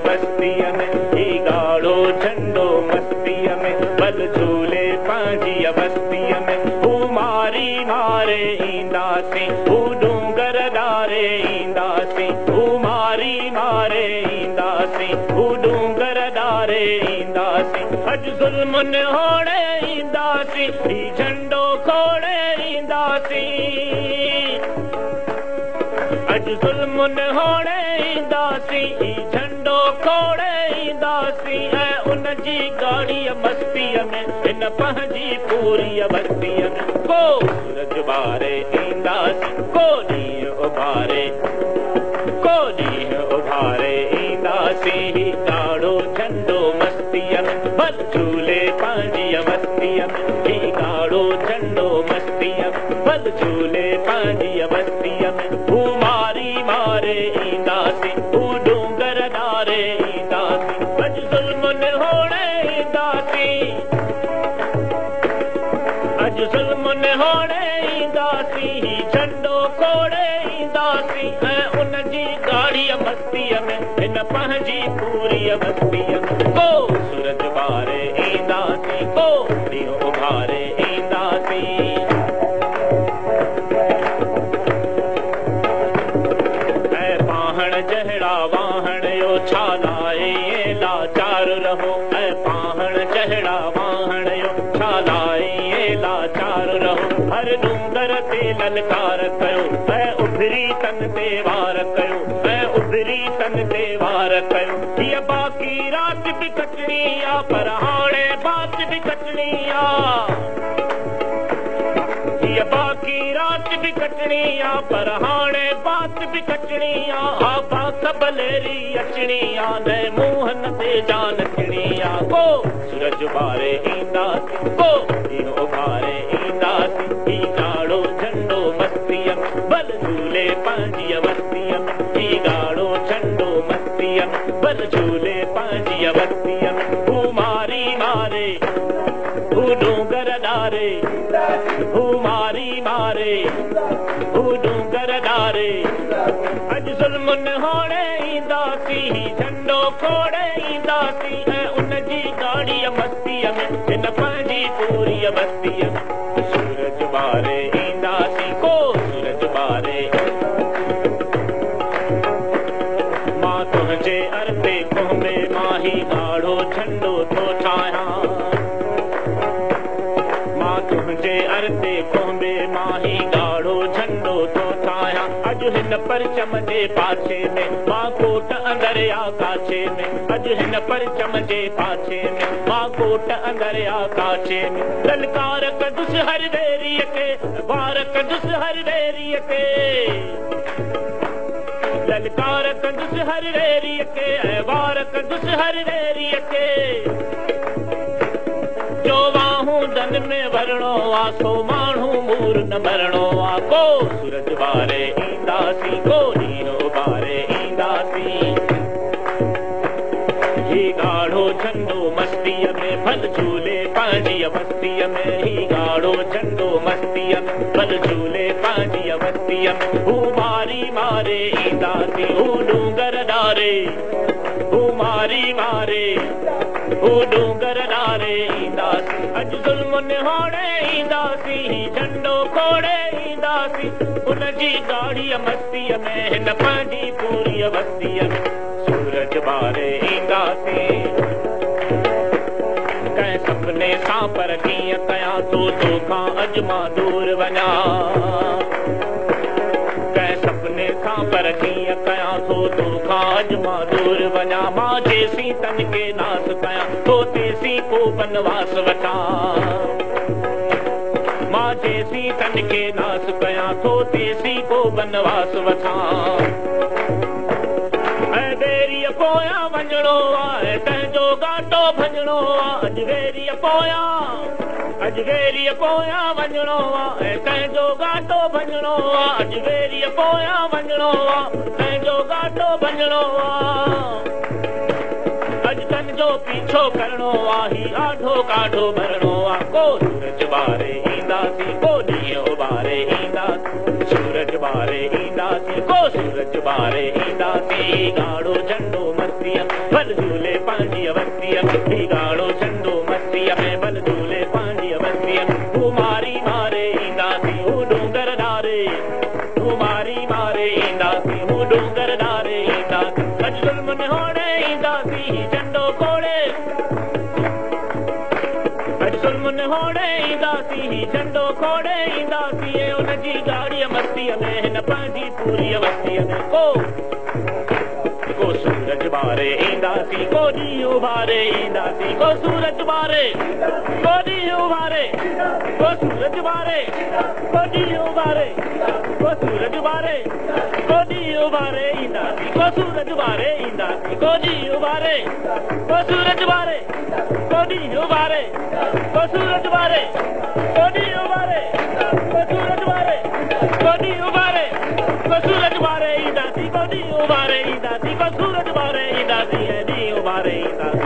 बस्तीअ में, ही ॻाढ़ो झंडो मस्तीअ में, भल झूले पंहिंजी बस्तीअ में। हू मारी मारे ईंदासीं, हू डूंगर ॾारे ईंदासीं, हू मारी मारे ईंदासीं, हू डूंगर ॾारे ईंदासीं। अॼु ज़ुल्मुनि होणे ईंदासीं, ही झंडो खोड़े ईंदासीं। अॼु ज़ुल्मुनि होणे ईंदासीं, ही झंडो खोड़े ईंदासीं। ऐं उनजी ॻाढ़ीअ मस्तीअ में, हिन पंहिंजी पूरी बस्तीअ में। को सूरज ॿारे ईंदासीं, को ॾींहुं उभारे, को ॾींहुं उभारे ईंदासीं। ही ॻाढ़ो झंडो मस्तीअ में, भल झूले पंहिंजी मस्तीअ में, ही ॻाढ़ो झंडो मस्तीअ में, भल झूले पंहिंजी बस्तीअ में। हू मारी मारे ईंदासीं, हू डूंगर ॾारे ईंदासीं। अॼु ज़ुल्मुनि होणे ईंदासीं, अॼु ज़ुल्मुनि होणे ईंदासीं, ही झंडो खोड़े ईंदासीं। ऐं उनजी ॻाढ़ीअ मस्तीअ में, हिन पंहिंजी पूरी बस्तीअ में। को सूरज ॿारे ईंदासीं, को ॾींहुं उभारे ईंदासीं। ऐं पाहण जहिड़ा वाहण यो छा लाइ लाचार रहो, ऐं पाहण जहिड़ा वाहण यो छा लाइ लाचार रहो। हर डूंगर ते ललकार कयो, ऐं उभरी तन ते वार कयो, ऐं उभरी तन ते वार कयो। हीअ बाक़ी राति बि कटणी आहे, पर हाणे बात बि कटणी आहे। हीअ बाक़ी राति बि कटणी आहे, पर हाणे बात बि कटणी आहे। हा बाख बलेरी अचणी आहे, न मुंहन ते जान अचणी आहे। को सूरज ॿारे ईंदासीं, को ॾींहुं उभारे ईंदासीं। ही ॻाढ़ो झंडो मस्तीअ में, भल झूले पंहिंजी मस्तीअ में, ही ॻाढ़ो झंडो मस्तीअ में, भल झूले पंहिंजी मस्तीअ में। हू मारी मारे, हू डूंगर ॾारे, हू मारी मारे, हू डूंगर ॾारे। अॼु ज़ुल्मुनि होणे ईंदासीं, ही झंडो खोड़े ईंदासीं। ऐं उनजी ॻाढ़ीअ मस्तीअ में, हिन पंहिंजी पूरी बस्तीअ में। सूरज ॿारे ईंदासीं, को सूरज ॿारे। मां तुंहिंजे अरते कुंभे मां ही ॻाढ़ो झंडो थो ठाहियां, मां तुंहिंजे अरते कुंभे मां ही ॻाढ़ो झंडो थो ठाहियां। अॼु हिन परचम जे पाछे में, मां कोट अंदरि आ काछे में। अॼु हिन परचम जे पाछे में, मां कोट अंदरि आ काछे में। ललकार कंदुसि हर वेरीअ खे, वार कंदुसि हर वेरीअ खे, ललकार कंदुसि हर वेरीअ खे, ऐं वार कंदुसि हर वेरीअ खे। जो वाहूं दन में वरणो आहे, सो माण्हू मूर न मरणो आहे। को सूरज ॿारे ईंदासीं, को ॾींहुं उभारे ईंदासीं। ही ॻाढ़ो झंडो मस्तीअ में, भल झूले पंहिंजी मस्तीअ में, ही ॻाढ़ो झंडो मस्तीअ में, भल झूले पंहिंजी मस्तीअ में। हू मारी मारे ईंदासीं, हू डूंगर ॾारे, हू मारी मारे, हू डूंगर ॾारे ईंदासीं। अॼु ज़ुल्मुनि होणे ईंदासीं, ही झंडो खोड़े ईंदासीं। उनजी ॻाढ़ीअ मस्तीअ में, हिन पंहिंजी पूरी बस्तीअ में। सूरज ॿारे ईंदासीं। कंहिं सपने सां पर कीअं कयां थो तोखां अॼु मां दूर वञा, कंहिं सपने सां पर कीअं कयां थो तोखां अॼु मां दूर वञा। मां जेसीं तन खे नास कयां थो, तेसीं को बनवास वठां। मां जेसीं तन खे नास कयां थो, तेसीं को बनवास वठां। ऐं वेरीअ पोयां वञिणो आहे, तंहिंजो घाटो भञिणो आहे। अॼु वेरीअ पोयां, अॼु वेरीअ पोयां वञिणो आहे, ऐं तंहिंजो घाटो भञिणो आहे। अॼु वेरीअ पोयां वञिणो आहे, तंहिंजो घाटो भञिणो आहे। अॼु तन जो पीछो करणो आहे, ही आढो काढो भरणो आहे। को सूरज ॿारे ईंदासीं, को ॾींहुं उभारे ईंदासीं। सूरज ॿारे ईंदासीं, को सूरज ॿारे ईंदासीं। ॻाढ़ो झंडो मस्तीअ में, ڀل جهولي پنهنجي وستيءَ ۾، هي ڳاڙهو جهنڊو مستيءَ ۾، ڀل جهولي پنهنجي وستيءَ ۾. هو ماري ماري اينداسين، هو ڏونگر ڏاري، هو ماري ماري اينداسين، هو ڏونگر ڏاري اينداسين. اڄ ظلم نهوڙي اينداسين، هي جهنڊو کوڙي، اڄ ظلم نهوڙي اينداسين، هي جهنڊو کوڙي اينداسين. ۽ ان جي ڳاڙهيءَ مستيءَ ۾، هن پنهنجي پوريءَ وستيءَ ۾، ڪو ڪو سورج ٻاري اينداسين، ڪو ڏينهن اڀاري اينداسين، ڪو سورج ٻاري، ڪو ڏينهن اڀاري، ڪو سورج ٻاري، ڪو ڏينهن اڀاري، ڪو سورج ٻاري، ڪو ڏينهن اڀاري اينداسين، ڪو سورج ٻاري اينداسين، ڪو ڏينهن اڀاري، ڪو سورج ٻاري، ڪو ڏينهن اڀاري، ڪو سورج ٻاري، ڪو ڏينهن اڀاري، ڪو سورج ٻاري، ڪو ڏينهن اڀاري، ڪو سورج ٻاري اينداسين، ڪو ڏينهن اڀاري اينداسين، ڪو سورج ٻاري اينداسين، ۽ ڏينهن اڀاري اينداسين.